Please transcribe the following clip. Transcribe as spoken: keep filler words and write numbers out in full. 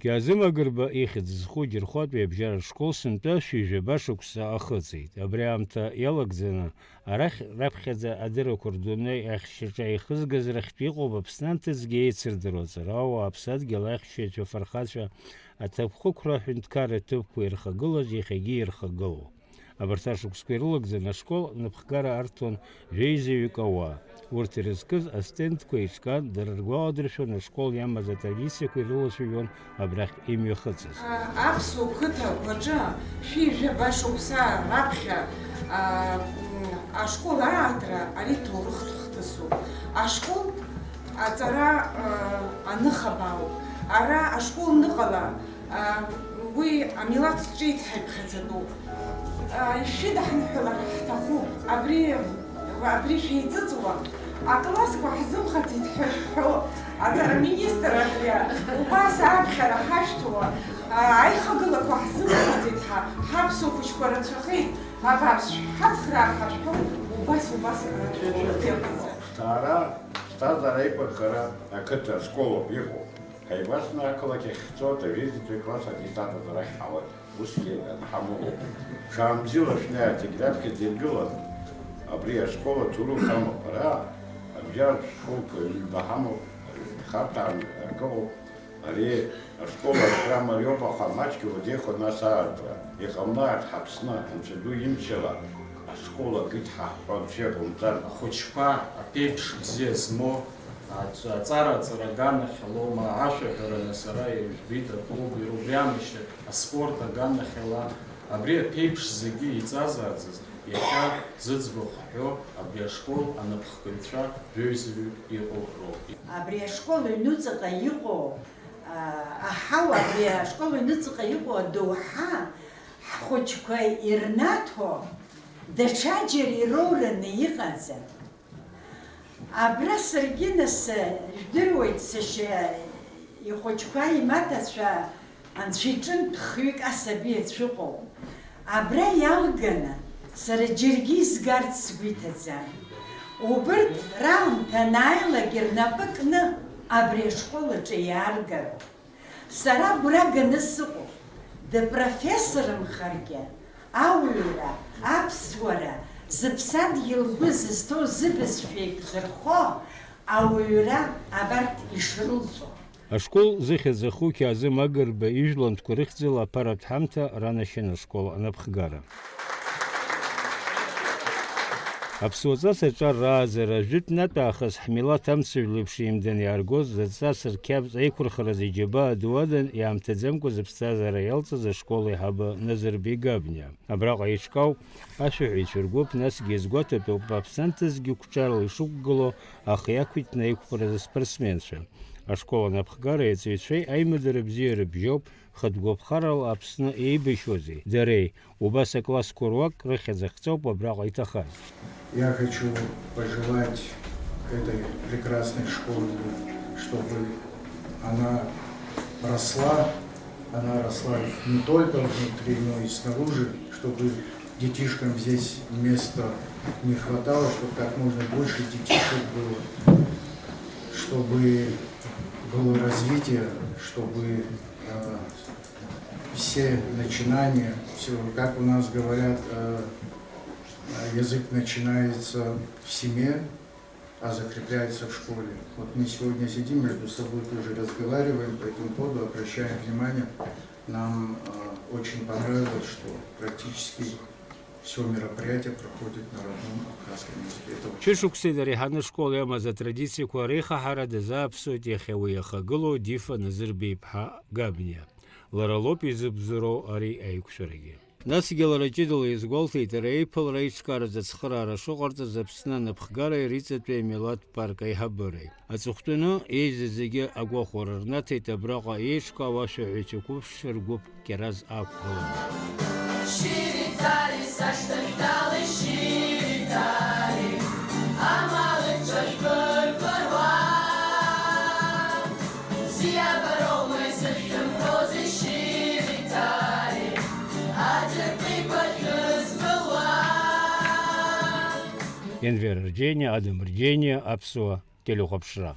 Кьазым Агрба ихьӡ зху Џьырхәатәи абжьаратә школ сынтәа шәи жәаба шықәса ахыҵит. Абри аамҭа иалагӡаны арахь раԥхьаӡа адыррақәа рдунеи ахьшьаҿа ихызгаз рахьтә иҟоуп Аԥсны анҭыҵгьы еицырдыруа аҵарауаа, аԥсадгьыл аихьчаҩцәа, афырхацәа, аҭакԥхықәра аҳәынҭқарра ҭыԥқәа ирхагылаз, иахьагьы ирхагылоу. Абарҭ ашықәсқәа ирылагӡаны ашкол анапхгара арҭон жәеизаҩык ауаа. Урҭ ирызкыз астендқәа еиҿкаан, дара ргәаладыршәон ашкол иамаз атрадициақәа ирылацәажәон абрахь имҩахыҵыз. Аԥсуа қыҭақәаҿы шәи жәаба шықәса раԥхьа, а, м, ашкол аартра ари ҭоурыхтә хҭысуп. Ашкол аҵара, а, аныхабаауп. Ара ашкол аныҟала, а, уи амилаҭ зҿеиҭҳа иԥхьаӡатәуп. А, ишәыдаҳныҳәалар ҳҭахуп. Абри, абри шәеиҵыҵуа, аклассқәа ҳзымхаӡеит ҳәа шәҳәо, аҵара министр аҿы убас аԥхьара ҳашәҭуа, а, аихагылақәа ҳзымхаӡеит ҳәа, ҳаԥсуа хәыҷқәа рацәахеит, абааԥс, шәҳацхраар ҳәа шәҳәо, убас, убас, а, шәыҟаӡам. Ԥсҭазаара, ԥсҭазаара аиқәырхара ақыҭа ашколоуп иҟоу. Ҳаибасны ақалақь ахь ҳцоит, ажәытәтәи класс аттестат аҵара ахьҳауеит. Усгьы анҳамоу. Шамзила шәнеи аҭегьраԥхьаӡа иргылан. Абри ашкол аҭоурых амоуп. Ара абжьаратә школқәа ҩба ҳамоуп, ихарҭәааны акы ыҟоуп. Ари ашкол арҿиара мариоуп, аха маҷк иуадаҩхоит нас аартра. Иҟамлааит ҳаԥсны, Анцәа ду имчала ашкол акит ҳәа ҳҳәо анцәа иҟоумҵан. Ахәыҷқәа аԥеиԥш бзиа змоу аҵ-, аҵара аҵара аганахьалоума, ашәаҳәараны сара ижәбеит аклуб, иара убри аамышьҭахь аспорт аганахьала, абри аԥеиԥш зегьы иҵазааӡаз, иахьа зыӡбахә ҳҳәо, абри ашкол анапхгаҩцәа жәаҩа-заҩык иҟоу роуп. Абри ашкол аҩнуҵаҟа иҟоу, а, аҳауа, абри ашкол аҩнуҵаҟа иҟоу адоуҳа ҳхәыҷқәа ирнаҭо даҽаџьара ироураны иҟаӡам. Абра саргьы нас, жәдыруеит, сашьа ихәыҷқәа, имаҭацәа, анцәа иҿынтә хҩык асаби ацәыҟоу. Абра иалганы сара џьаргьы изгарц сгәы иҭаӡам. Убырҭ раамҭа анааилак рнапы кны абри ашкол аҿы иааргароуп. Сара агәра ганы сыҟоуп, дыпрофессормхаргьы, ауаҩра, аԥсуара, зыԥсадгьыл гәы зызҭоу зыбызшәа еиқәзырхо ауаҩра абарҭ ишрылҵо. Ашкол зыхьӡ аху Кьазым Агрба ижәлантәқәа рыхьӡала аԥаратә ҳамҭа ранашьан ашкол анапхгара. Аԥсуа ҵас аҿар рааӡара, жәытәнатә аахыс ҳмилаҭ амцажә леиԥш еимданы иааргоз, зҵас рқьабз аиқәырхаразы иџьабаа ду адан, иаамҭаӡамкәа зыԥсҭазаара иалҵыз ашкол аиҳабы Назырбеи Габниа. Абраҟа еиҿкаауп ашәаҳәаҩцәа ргәыԥ, насгьы иазгәаҭатәуп, аԥсанҭазгьы қәҿиарала ишықәгылоу ахы иақәиҭны аиқәԥаразы спортсменцәа. Ашкол анапхгареи аҵаҩцәеи аимадара бзиа рыбжьоуп, хатә гәаԥхарала Аԥсны еибашьуазеи дареи, убас аклассқәа руак рыхьӡ ахҵоуп абраҟа иҭахаз. Я хочу пожелать этой прекрасной школе, чтобы она росла, она росла не только внутри, но и снаружи, чтобы детишкам здесь места не хватало, чтобы как можно больше детишек было, чтобы было развитие, чтобы, э, все начинания, всё, как у нас говорят, э, э, язык начинается в семье, а закрепляется в школе. Вот мы сегодня сидим, между собой тоже разговариваем по этому поводу, обращаем внимание. Нам, э, очень понравилось, что практически всё мероприятие проходит на родном абхазском языке. Это очень Шәышықәсеи дареи ҳаны ашкол иамаз атрадициақәа реихаҳара дазааԥсоит иахьа уи иахагылоу Дифа Назырбеи-иԥҳа Габниа. Лара лоуп изыбзоуроу ари аиқәшәарагьы. Насгьы лара ҷыдала иазгәалҭеит, ари аиԥылара аиҿкааразы ацхыраара шыҟарҵаз Аԥсны анапхгареи Ариҵатәи амилаҭ парк аиҳабыреи. Аҵыхәтәаны еизаз зегьы агәахәара рнаҭеит абраҟа еиҿкаау ашәаҳәаҩцәа қәыԥшцәа ргәыԥ Кьараз ақәгыланы. Шьыри-ҭари сашьҭахь далеи, шьыри-ҭари, амала ҽаџәбырбыруа. Бзиабароума изышәымҳәозеи, шьыри-ҭари, аӡыркәиқәа шәызбылуа? Енвер Рџьениа, Адам Рџьениа, Аԥсуа телехәаԥшра.